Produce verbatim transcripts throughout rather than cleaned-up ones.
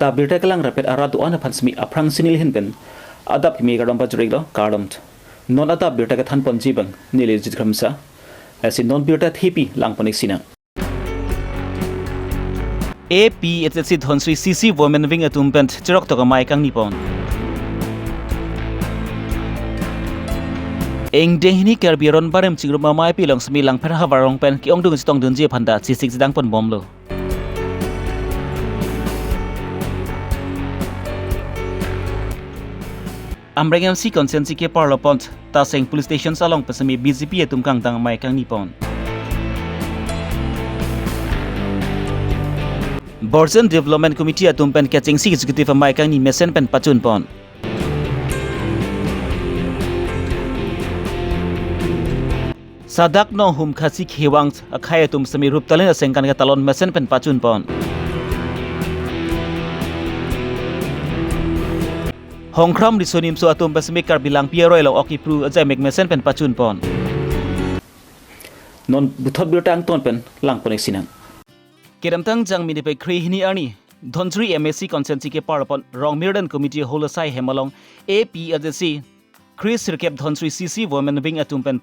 Abirta kelang rapet arat do-an aphan semi aphrang si neli ahin pen adap kimi kardom pajir-iklo, kardom. Non adap birta kethan ponji abang neli Jit Kramsa. Lasi non birta thepi lang pon-ik sinang. A P H L C Dhansiri C C Women Wing atum pen cherok tok amei kangni pon. Ingdeng hini Karbi aron barim chingrum amei pi along semi Langpher havar along pen ke-ongdung chetongdunji aphan ta chesik chedang pon bomlo. Amreng M C constituency keparlo pon Taseng Police Station along pen semi B J P atum kangtang amei kangni pon. Borjan Development Committee atum pen kechengsi executive amei kangni mesen pen pachun pon. Sadak Nonghum Khasi Khewang akhei atum semi Ruptalin asengkan ketalon mesen pen pachun pon. Hongkram Riso Nimso atum pen semi Karbi Langpi aroi along ok ipru ajai mek mesen pen pachun pon. Non puthot birta angton pen lang pon-ik sinang. Kedamtang Jangmi niphai kre hini arni Dhansiri M A C constituency keparlo pon Rongmirden Committee Hall asai hem along A P H L C kre sirkep Dhansiri C C Women Wing atum pen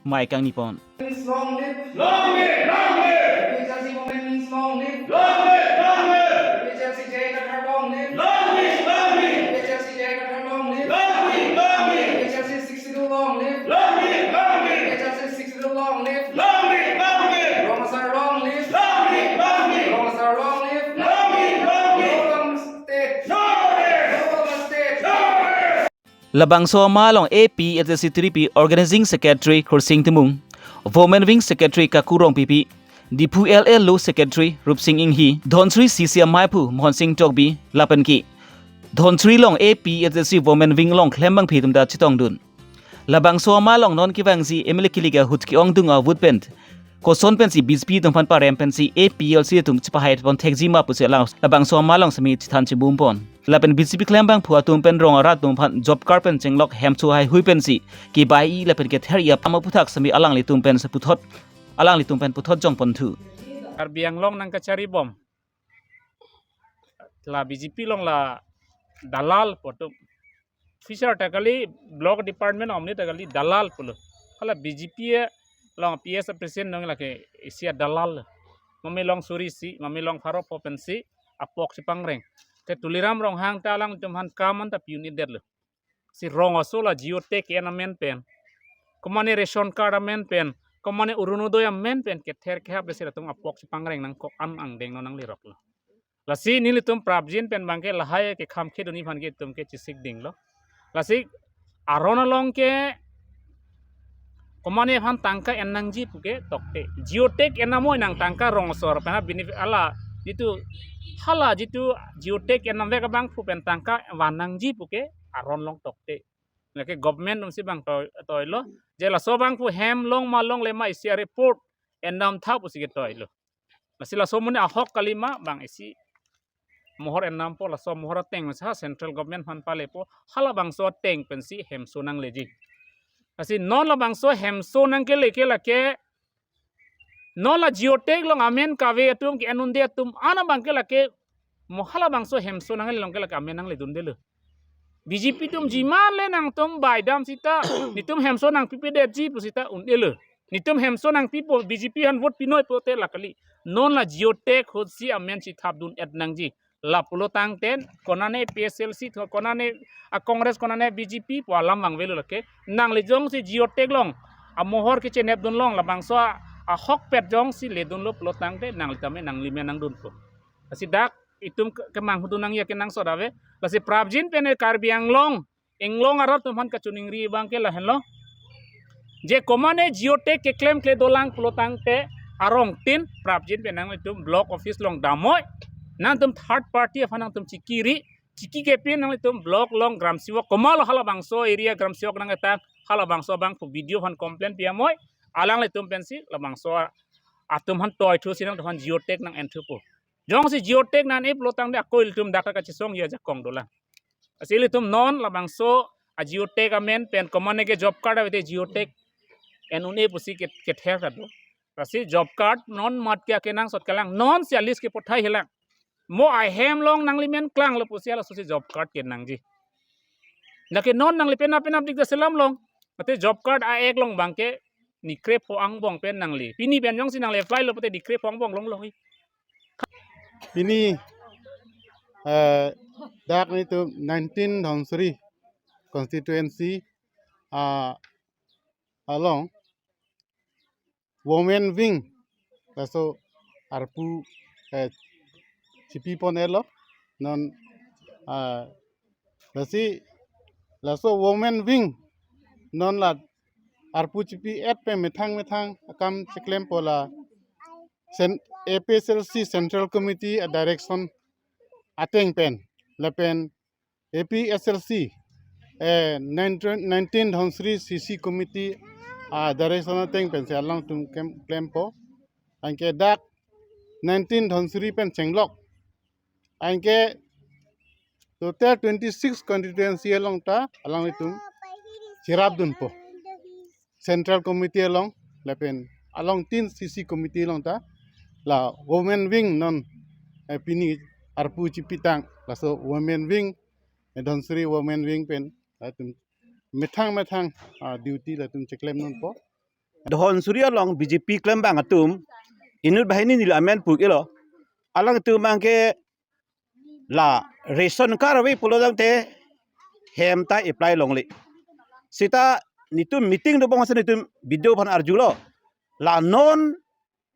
amei kangni pon. Long live! Long live! Long live! A P H L C women long live! Long live! Long live! A P H L C J Kathar long live! Long live! Long live! A P H L C J Kathar long live! Long live! Long live! A P H L C sixty-two long live! Long live! Long live! A P H L C sixty-two long live! Long live! Long live! Rong Asar long live! Long live! Long live! Rong Asar long live! Long live! Long live! No Rong State! No rest! No Rong State! No rest! Labangso amei along A P H L C Tiripi Organizing Secretary Khursing Timung, Women Wing Secretary Kaku Rongpipi, Diphu L A Law Secretary Rupsing Inghi, Dhansiri C C ameiphu Mohon Sing Tokbi, lapen ke Dhansiri along A P H L C Women Wing along klembangpi atum ta chetongdun. Labangso amei along non kevangji M L A kilik ahut ke-ongdung ahut pen koson pensi B J P atum aphan parem pensi A P H L C atum chepahai pon thekji ma pusi alang labangso amei along semi chethan chebum pon. Lapen B J P klembangphu atum pen rong arat atum aphan job card pen chenglok hemso haihui pensi kebai-i lapen kether-i apam aphuthak semi alanglitum pen seputhot, alanglitum pen puthot jong ponthu. Karbi Anglong nangkachari bom. La B J P along la dalal pu atum. Officer ta kali, block department omni ta kali, dalal pulo. Hala B J P along P S president nong lake isi adalal. Mame long suri isi, mame long pharo pho pensi apok chepangreng. Te Tuliram Ronghang ta alangtum aphan kam anta pi-un-edetlo. Si rong aso la Jio-Tech en amen pen, komane ration card amen pen, komane Orunodoi amen pen kether kehap le si latum apok chepangreng nangkok an angdeng non nangleroklo. Lasi nelitum prapjin pen abangke lahai ke kham kheduni aphan ke itum ke chesik dinglo. Lasi aron along ke komane aphan tangka en nangji puke tokte. Jio-Tech en namoi nang tangka rong aso pen ha benefit hala jitu, hala jitu Jio-Tech en namvek abangphu pen tangka van nangji puke aron along tokte. Lake government atumsi bang toi, toilo. Je laso abangphu hem long ma longle ma isi a-report endam tha pusi ketoilo. Lasi laso amonit ahok kali ma bang isi mohor endampo, laso mohor ateng sa central government aphan palepo, halabangso ateng pensi hemso nangleji. Lasi non labangso hemso nangkele ke lake non la Jio-Tech along amen kave atum ke en-un-e atum an abangke lake mo halabangso hemso nangle along ke lake amen nangledundelo. B J P atum jiman le nangtum baidam sita, netum hemso nangpipedetji pu sita un-elo. Netum hemso nangpipo, B J P aphan vote pinoi pulote la kali. Non la Jio-Tech ahutsi amen chethapdun-et nangji. Lapulo tangte, konane P S L C tho, konane a-Congress, konane B J P pu alam vangvelo lake. Nangle jongsi Jio-Tech along amohor kechenepdun long, labangso a, ahokpet jongsi ledunlo pulo tangte, nangle tame nangle men nangdunpo. Lasi dak itum ke, kemang hudun nangji akenangsot ave. Lasi prapjin pen e Karbi Anglong inglong arat atum aphan kachiningri abangke lahenlo. Je komane Jio-Tech keklem kle dolang pulo tangte arongtin prapjin pen nanglitum block office along damnoi. Nangtum third party aphan nangtum chikiri, chiki kepin nanglitum block along gram sewak komatlo halabangso area gram sewak nang-etang, halabangso abangphu B D O aphan complain pi-amoi. Alanglitum pensi labangso atum aphan toithusi nangtum aphan Jio-Tech nang-enthupo. Jongsi Jio-Tech nang-en pulo tangte ako ilitum dak kachesongji ajakong dolang. Lasi ilitum non labangso a-Jio-Tech amen pen komane ke job card avete Jio-Tech en-un-e pusi ke, kether ta do. Lasi job card non mat ke akenangsot kelang, nonsi a-list kepathai helang. mo ahem along nangli men klanglo pusi halasosi job card kenangji. Lake non nangli penap penap dikta selam along, mate job card a-ek along abangke ni krepho angbong pen nangli. Pini pen jongsi nangli apply lo pute ni krepho angbong longlo hi. Pini, eh, dak nelitum nineteen Dhansiri constituency, ah, along women wing laso arpu, eh, chipipon-etlo non, ah, lasi laso women wing non la arpu chipi-et pen methang methang akam cheklempo la Cen-, A P H L C Central Committee a direction ateng pen lapen A P H L C, eh, nineteen, nineteen Dhansiri C C Committee a direction ateng pensi alangtum kem-, klempo. Anke dak nineteen Dhansiri pen chenglok. Anke total twenty-six constituency along ta alanglitum cherapdunpo. Central Committee along lapen along tin C C Committee along ta la women wing non, eh, pini arpu chipitang laso women wing, eh, Dhansiri women wing pen latum methang methang, ah, duty latum cheklemdunpo. Dhansiri along B J P klembang atum inut banghini neli amen pu-iklo. Alangtum abangke la ration card ave pulo tangte hem ta apply longle. Seta nelitum meeting dobom si nelitum B D O aphan arjulo. La non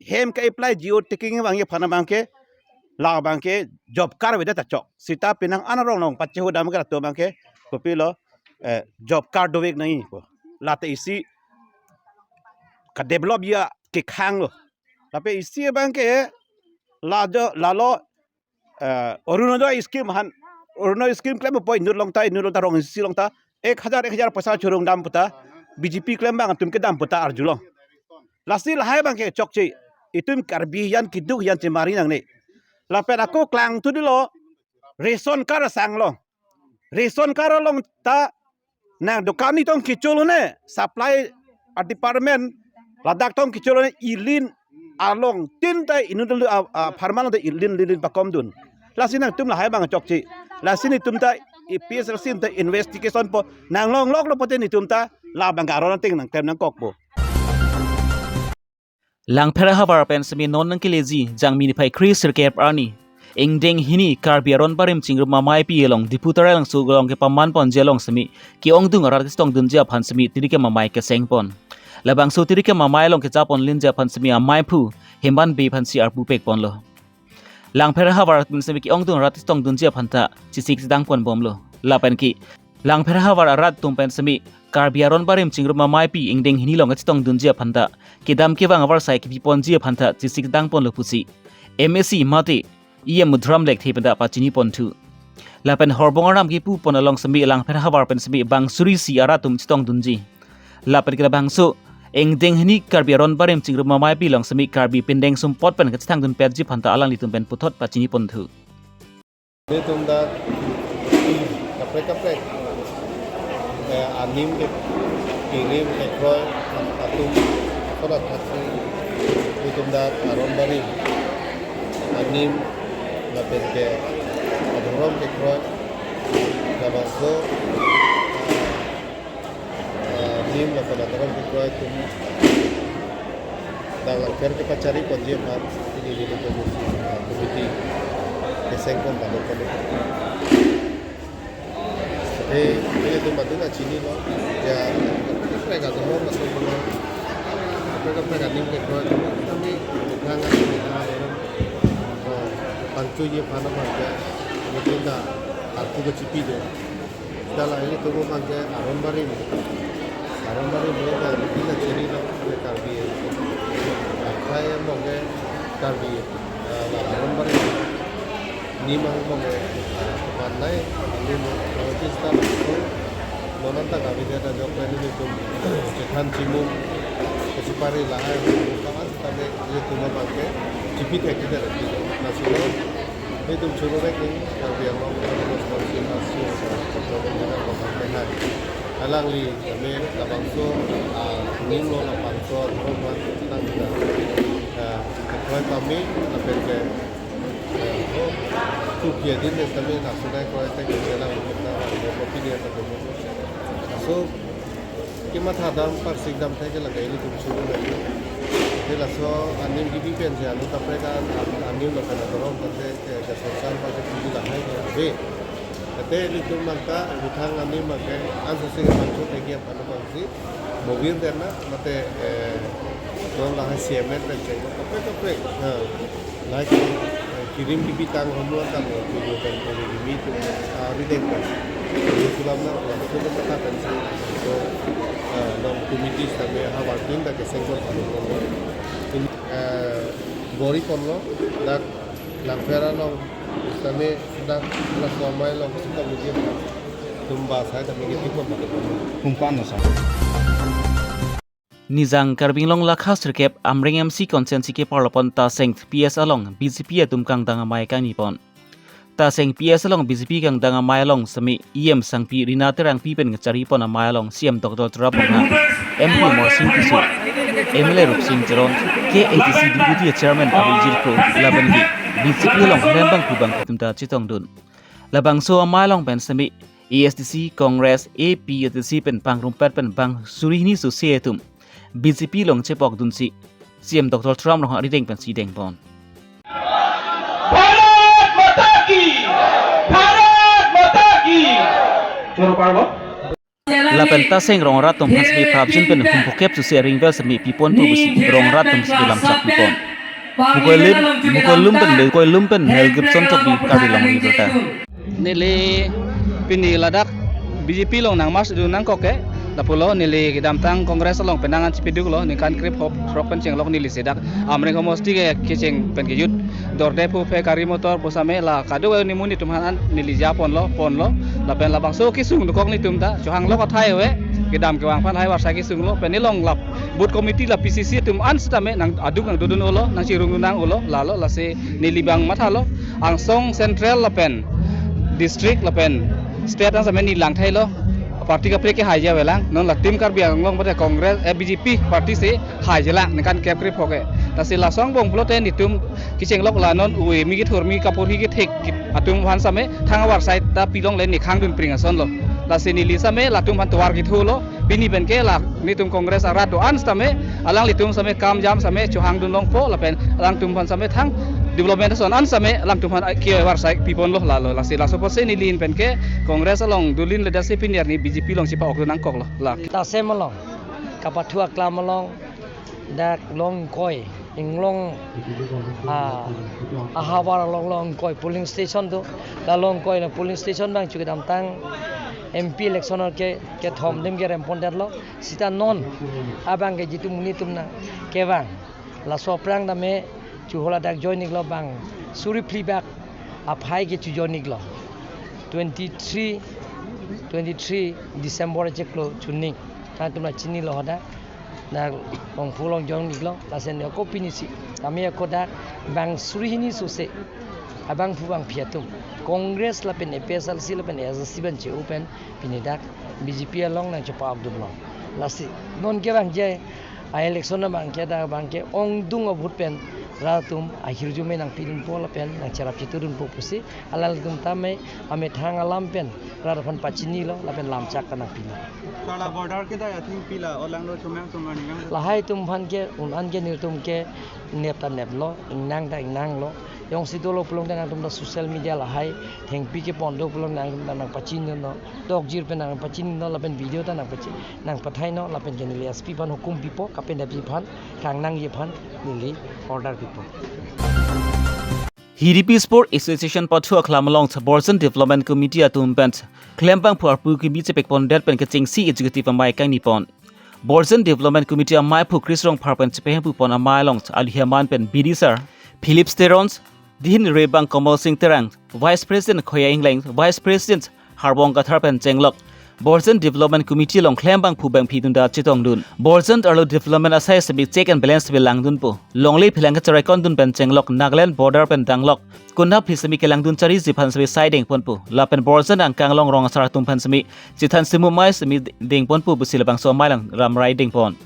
hem ke-apply geo tagging abangke aphan abangke la abangke job card avedet ta chok. Seta penang an arong along pachehudam ke latum abangke kopilo, eh, job card dovek nangji pu. Lata isi kadevelop ya kekhanglo. Lapen isi abangke la jo lalo, eh, Orunodoi scheme aphan, Orunodoi scheme klempo inut along ta, inut along ta rong isi along ta ek hajar ek hajar paisa chorongdam pu ta B J P klembang atum kedam pu ta arjulong. Lasi lahai abangke chokche, itum Karbi an keduk an chemari nangne. Lapen ako klangthu dilo, ration card asang along. Ration card along ta nang dokan ni tong kecholo ne, supply a department ladak tong kecholo ne, ilin along tin ta inut along, ah, ah, pharman ta ilin lilin pakomdun. Lasi nangtum lahai abang chokche. Lasi nelitum ta A P H L C ta investigation po nanglongloklo pute nelitum ta labang aron ateng nangklem nangkokpo. Langpher ahavar pen semi non nangkeleji Jangmi niphai kre sirkep arni ingdeng hini Karbi Aron Barim Chingrum Ameipi along Diphu Taralangso along kepamanponji along semi ke-ongdung arat chetongdunji aphan semi tirikem amei kesengpon. Labangso tirikem amei along kechaponlinji aphan semi ameiphu Hemban Bey aphansi arpu pekponlo. Langpher ahavar pen semi ke-ongdung arat chetongdunji aphan ta chesik chedangponbomlo. Lapen ke Langpher ahavar arat atum pen semi Karbi Aron Barim Chingrum Ameipi ingdeng hini along chetongdunji aphan ta kedam kevang avarsai kepiponji aphan ta chesik chedangponlo pusi M A C mate E M Mudram Lekthe pen ta pachiniponthu. Lapen horbong aram kepupon along semi Langpher ahavar pen semi bang suri isi arat atum chetongdunji. Lapen ke labangso ingdeng hini Karbi Aron Barim Chingrum Ameipi along semi Karbi pindeng sumpot pen kachethangdunpetji aphan ta alanglitum pen puthot pachiniponthu. Nelitum dak kaprek kaprek, eh, anim ke, kirim kekroi atum akorat haksi nelitum dak aron barim anim lapen ke adhorom kekroi labangso, eh, nim lapen adhorom kekroi atum dak Langpher kepachariponji aphan pini nelitum, ah, committee kesengpon balo kami. Eh, nelitum madu na chinilo, ya, kaprek kaprek adhorom atum, kaprek kaprek anim kekroi atum kami nang, ah, pangchuji aphan abangke nelitum ta arpu kachipido. Dak la nelitum abangke aron barim. Aron barim lo ke nelitum ta chinilo, ke Karbi. Akhai abangke Karbi, eh, la aron barim. Nim abangke, eh, mannai, nim, eh, chista lo. Non anta kami dia ta jok pen nelitum chethan chimum, kachipari lahai, kawan sitame nelitum abangke chipithek kita lagi. Lasi lo, nelitum choro rek ni, Karbi Anglong Autonomous Council, A S C O, Central Government abangke hai. Alangli kami labangso, ah, nim lo labangso, roman, tang kita, ah, kekroi kami, lapen ke, eh, Kiadin de tame nasunai koi te kena lang kita mo kopi dia ta mo. Aso kematha dam parsik dam thai ke lagai ni tum suru lagi. Te laso anim gibi pen si anu kaprek an anim lo kana dorong kate ke kesosan pa ke tuju lahai ke ave. Kate ilitum mangka bithang anim mangke ansa sing bangso te ki apa no bangsi. Mobil dena mate eh, non lahai C M N pen ceng kaprek kaprek. Ha. Lahai ki eh, kirim kibi tang homlo tang lo kirim pen kirim kibi tu ah, rideng pen. Kirim sulam na la tu tu mata pen si. So eh, non committee sa me ha working da ke sengkol kalu. Ini eh, bori konlo dak Langpher along sami dak la somai long si committee tum ba sai tame ke tikon pakai. Kumpan lo sa. Nijang Karbi Anglong lakha sirkep Amreng M C constituency ke parlopon Taseng P S along B J P atum kangdang amei kangni pon. Taseng P S along B J P kangdang amei along sami E M Sangpi Rina Terangpi pen kachari pon amei along C M Doctor Tuliram Ronghang, M P Amarsing Tisso, M L A Rupsing Teron, K A T C Deputy Chairman Abhijeet Kro lapen ke B J P along klembang phubang atum ta chetongdun. Labangso amei along pen sami A S D C, Congress, A P, A D C pen pangrumpet pen bang suri hini sose atum B J P along chepokdunsi C M Doctor Tuliram Ronghang arideng pensi dengpon. Bharat माता की, भारत माता की। Choro parlo. Lapen Taseng rong rat atum aphan sami prapjin pen humphokep suse aring vel sami pipon pu pusi rong rat atum sami lamchak pipon. Mukoilum, Mukoilum pen, Mukoilum pen Mel Gibson Tokbi, Karbi Longri Abirta. Neli pini ladak B J P along nang march dun nangkok ke, lapulo neli kedamtang Congress along penang an chipiduk lo, ningkan krepho throk pen chenglok neli si dak Amreng homosti ke kecheng pen kejut dorde phu phe gari motor pu same la kado nimu nitum aphan an neli ja ponlo, ponlo, lapen labangso kesung dokok nitum ta, chohang lo kathai ave, kedam kevang aphan hai varsai kesung lo, pen nelong lap booth committee la P C C atum an sitame nang aduk nang dodun ulo, nang chirung nang ulo, lalo lasi neli bang mathalo, angsong central lapen district lapen state an same neli langthailo, party kaprek ke haija avelang, non la Team Karbi Anglong pada Congress, eh, B J P party si haija lang, ningkan kep krepho ke. Lasi laso angbong pulote nitum kechenglok la non ue mi kethur mi kapur hi kethek atum aphan same thang avarsai ta pilongle ne khangdun pring ason lo. Lasi neli same latum aphan tovar kethulo, pini pen ke la nitum Congress arat do-an sitame, alanglitum same kam jam same chohangdun longpo, lapen alangtum aphan same thang development ason an same alangtum aphan ke varsai piponlo lalo. Lasi laso apotsi neli in pen ke Congress along dulin le dasi pini arni B J P along chepa-ok dun nangkoklo la. Taseng along, kapathu aklam along, dak Longkoi, Inglong, ah, ahavar along Longkoi polling station do. La Longkoi along polling station bang chu kedamtang M P election ke, kethom adim ke rempondetlo. Sita non abang ke jitu muni atum nang kevang. Laso aphrang tame chu holadak join iklo bang suri phli bak aphai ke chu join iklo. Twenty-three, twenty-three December chiklo chuning. Nangtum la chinilo hoda. Dak Longphu along join iklo, lasen ako pini si. Tame ako dak bang suri hini sose abangphu bangphi atum Congress lapen A P H L C lapen A S D C pen che-o pen pini dak B J P along nang chepa-ok dunlo. Lasi non ke bang je a election abang ke dak bang ke ongdung abhut pen rat atum ahirjume nangpidunpo lapen nang cherap chetudunpo pusi alanglitum tame amethang alam pen rat aphan pachinilo lapen lamchak ta nangpilo. Kala border ke ta, I think, pila olang lo chomang chomang ningang. Lahai atum aphan ke un-an ke nelitum ke nep ta neplo, ingnang ta ingnanglo. Jongsi dolo pulote nangtum ta social media lahai thengpi kepon do pulote nangtum ta nangpachinino. Dokjir pen nangpachinino lapen video ta nangpachi, nangpathaino lapen ke neli S P aphan hukum pipo, kapendetji aphan, kangnangji aphan neli order pipo. Hidipi Sport Association pathu aklam along Borjan Development Committee atum pen klembang phu arpu kimi chepekpondet pen kechengsi executive amei kangnipon. Borjan Development Committee amei aphu Chris Rongphar pen chepehempupon amei along Alihaman pen B D sir Philip Terons, dihin rebang Kamal Singh Terang, Vice President Khoya Engleng, Vice President Harbong Kathar pen chenglok Borjan Development Committee along klembang phu bangphi dunta chetongdun. Borjan arlo development asai semi check and balance bi langdunpo. Longle phelang kacheraikondun pen chenglok Nagaland border pen danglok kunap phi semi kelangdun chariji aphan semi sai dengponpo. Lapen Borjan angkang along rong asar atum aphan semi chethan semu mai semi dengponpo pusi labangso amei along ramrai dengpon.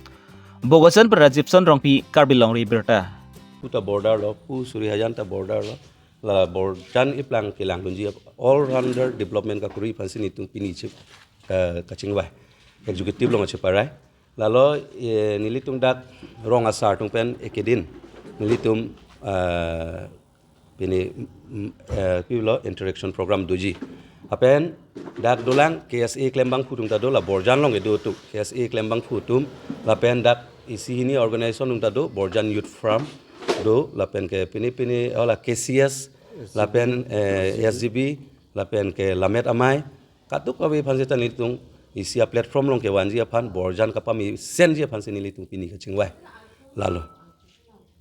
Bokajan pen Rajibson Rongpi, Karbi Longri Abirta. Phu ta border lo, phu suri hajan ta border lo. la borjan iplang kelang dunji all rounder development kakuri aphansi nelitum pini chip ka kachingvai executive along cheparai. Lalo, eh, nelitum dak rong asar atum pen ekedin nelitum, eh, pini, mm, eh, pilo interaction program doji. Lapen dak dolang K S A klembangphu atum ta do, la borjan along kedo atum K S A klembangphu atum, lapen dak isi hini organization atum ta do, Borjan Youth Forum do, lapen ke pini pini, oh, la K C S, lapen, eh, S G B, lapen ke Lammet Amei, kadokave aphan seta nelitum isi a-platform along kevanji aphan, borjan kapamesenji aphansi nelitum pini kachingvai. Lalo.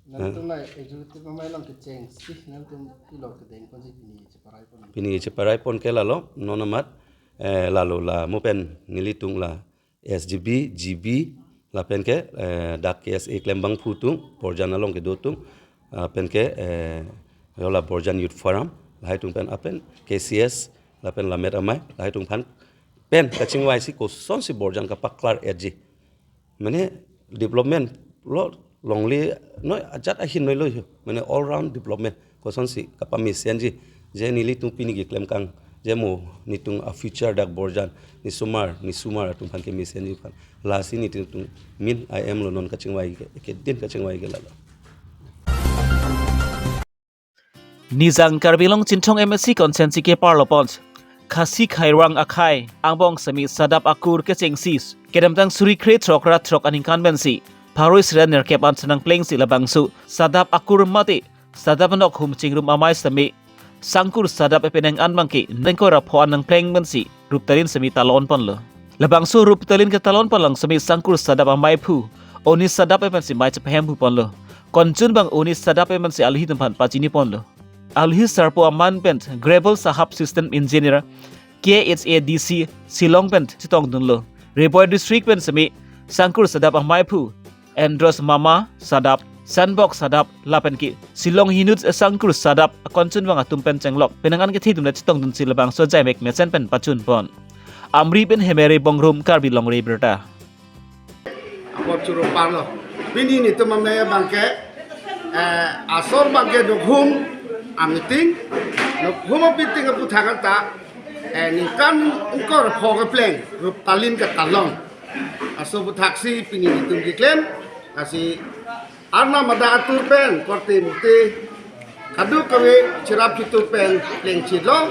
Nangtum la executive amei along kechengsi, nangtum pilo kedeng ponsi pini cheparai pon. Pini cheparai pon ke lalo, non amat, eh, lalo la mo pen nelitum la S G B, G B, lapen ke, eh, dak K S A klembangphu atum, borjan along kedo atum, lapen ke, eh, yola Borjan Youth Forum, lahai atum pen lapen K C S, lapen Lammet Amei, lahai atum aphan pen kachingvaisi kosonsi borjan kapaklar-etji. Mane development lo longle noi, ajat ahin noilo ho. Mane all round development kosonsi kapamesenji. Je nelitum pini keklem kang, je mo nelitum a-future dak borjan, nesomar, nesomar atum aphan kemesenji aphan. Lasi nelitum min I M lo non kachingvai ke, ekedin kachingvai ke lalo. Nijang Karbi Anglong Chinthong M A C constituency keparlo ponsi Khasi Khairang akhei angbong semi Sadap akur kechengsi kedamtang suri kre throk ra throk aningkan pensi pharo isi ra nerkep an si nangplengsi labangso Sadap akur mate Sadap anokhum chingrum amei semi Sangkur Sadap epenang an abangke ningkoi ra pho an nangpleng pensi rup talin semi talon ponlo. Labangso rup talin ketalon pon along semi Sangkur Sadap ameiphu Oni Sadap epensi mei chepahemphu ponlo. Konchun abang Oni Sadap epensi alohi atum aphan pachini ponlo. Alohi sarpo amen pen Gravel Sahab System Engineer K H A D C Shillong pen chetongdunlo. Ri Bhoi District pen semi Sangkur Sadap ameiphu Andros Mama Sadap, Sanbok Sadap, lapen ke Shillong Hinut Sangkur Sadap akonchun abang atum pen chenglok penang an kethe atum le chetongdunsi labangso ajaimek mesen pen pachun pon. Amri pen Hemere Bongrung, Karbi Longri Abirta. Apot choro parlo. Pini nelitum amei abangke, eh, asor abangke nokhum a-meeting, nokhum a-meeting aphuthak ta, eh, ningkan ingkoi ra pho kepleng, rup talin ketalon. Laso aphuthaksi pini nelitum keklem, lasi Arnam adak atur pen, korte mukte, kadokave cherap chitu pen plengchitlo,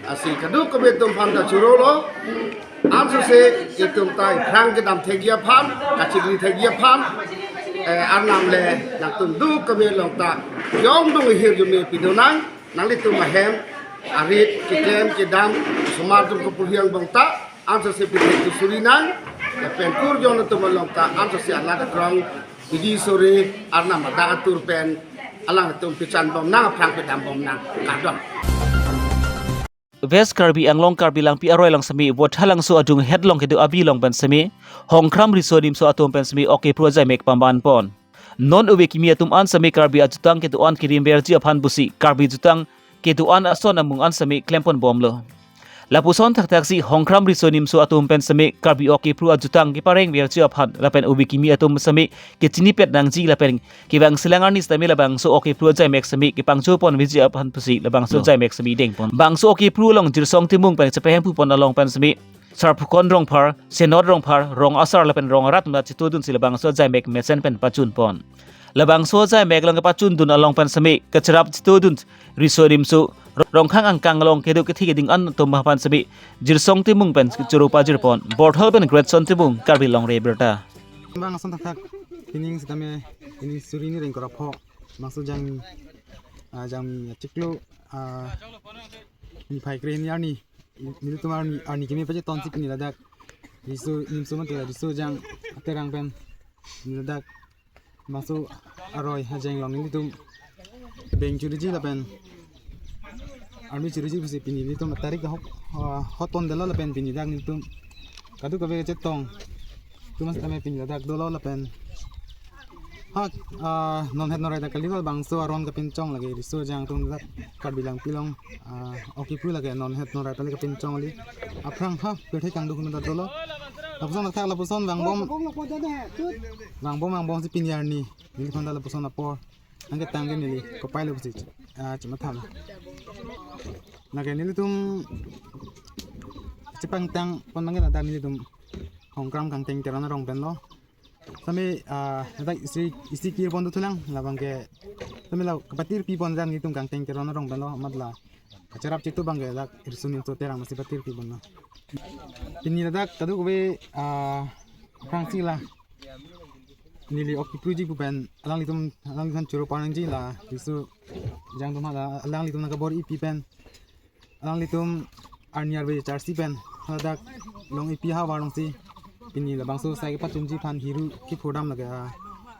lasi kadokave atum aphan ta chorolo, ansose itum ta iphrang kedam thekji aphan, kachingri thekji aphan, eh, Arnam le nangtum kadokave along ta jongdung ahirjume pidunang, nanglitum ahem arit keklem kedam osomar atum kapurhi angbong ta, ansose pithek tu suri nang, lapen kurjong atum along ta, ansose alat akrong, bidi sore, Arnam adak atur pen, alangtum pechan bomnang, aphrang pedam bomnang, kardom. West Karbi Anglong Karbi Langpi aroi along semi Vothatlangso adung hetlong kedo abi along pen semi Hongkhram Riso Nimso atum pen semi ok kepru ajaimek pamban pon. Non ove kimi atum an semi Karbi ajutang kedo-an kerim verji aphan pusi Karbi ajutang kedo-an ason amung an semi klempon bomlo. Lapuson thakthaksi Hongkhram Riso Nimso atum pen semi Karbi ok kepru ajutang kepareng verji aphan lapen ove kimi atum semi kechinipet nangji lapen kevang selang arni sitame labangso ok kepru ajaimek semi kepangcho pon veji aphan pusi labangso ajaimek semi dengpon. Bangso ok kepru along Jirsong Timung pen chepahemphu pon along pen semi Sarpukon Rongphar, Senot Rongphar, Rong Asar lapen Rong Arat atum ta chetongdunsi labangso ajaimek mesen pen pachun pon. Labangso ajaimek along kepachundun along pen semi kacherap chetongdun Riso Nimso Rongkhang angkang along kedo kethe keding an atum aphan semi Jirsong Timung pen choro pajir pon. Borthol pen Greatson Timung, Karbi Longri Abirta. Bang ason thakthak pining sitame pining suri ni rengkor apho. Bangso jang, ah, jang achiklo, ah, niphai kre hini arni, nelitum arni, arni kimi pachetonsi pini ladak Riso Nimso mate la Riso Jang aterang pen pini ladak bangso aroi ajeng along nelitum beng churiji lapen army churiji pusi pini nelitum tarik dak hok, ah, hot pondetlo lapen pini dak nelitum kadokave chetong atum sitame pini ladak dolo lapen ha, ah, non het non rai ta kali labangso aron kapinchong lake Riso Jang atum dak Karbi Langpi along, ah, ok kepru lake non het non rai ta kali kapinchong kali. Aphrang ha pirthe kangduk hum ta dolo. Lapuson athak lapuson vangbom, vangbom vangbomsi pini arni nelitum ta lapuson apor nangketang ke neli kopai lo pusi, ah, chematham. Lake nelitum chepangtang pon abangke ladak nelitum Khongkram Kangteng Teron arong pen lo. Sami, ah, ladak isi, isi kir pon dothulang, labangke sami la kapatir pi pon dan nelitum Kangteng Teron arong pen lo, amat la kacherap chitu abangke ladak Irsun Inso Terang masi patir pi pon lo. Pini ladak kadokave, ah, aphrangsi la neli ok kipruji pu pen alanglitum, alanglitum choro parangji la Jisu jang tum hala alanglitum nangkabor-ipi pen, alanglitum arni arve charsi pen ladak long-ipi ahavar alongsi pini labangso sai kepachunji aphan hiru kiphurdam lake, ah,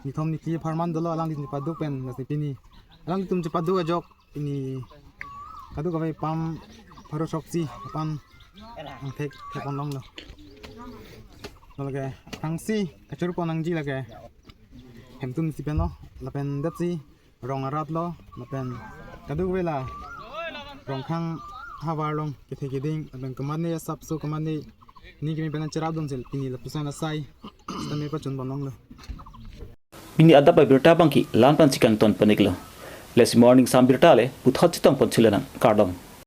nithom nikli apharman dolo alanglitum chepaduk pen, lasi pini alanglitum chepaduk ajok pini kadokave pam pharo throksi aphan angthek thek pon longlo. Lake aphrangsi kachoro pon nangji lake hemtun isi pen lo, lapen datsi rong arat lo, lapen kadokave la Rongkhang ahavar along kethe keding, lapen komatne asapso komatne ning kimi pen cherap dun sil pini lapuson asai sitame pachun pon longlo. Pini adap abirta abangke la-an pensi kangton pon-iklo. Lasi morning sam birta le puthot chetong pon thulo nang, kardom.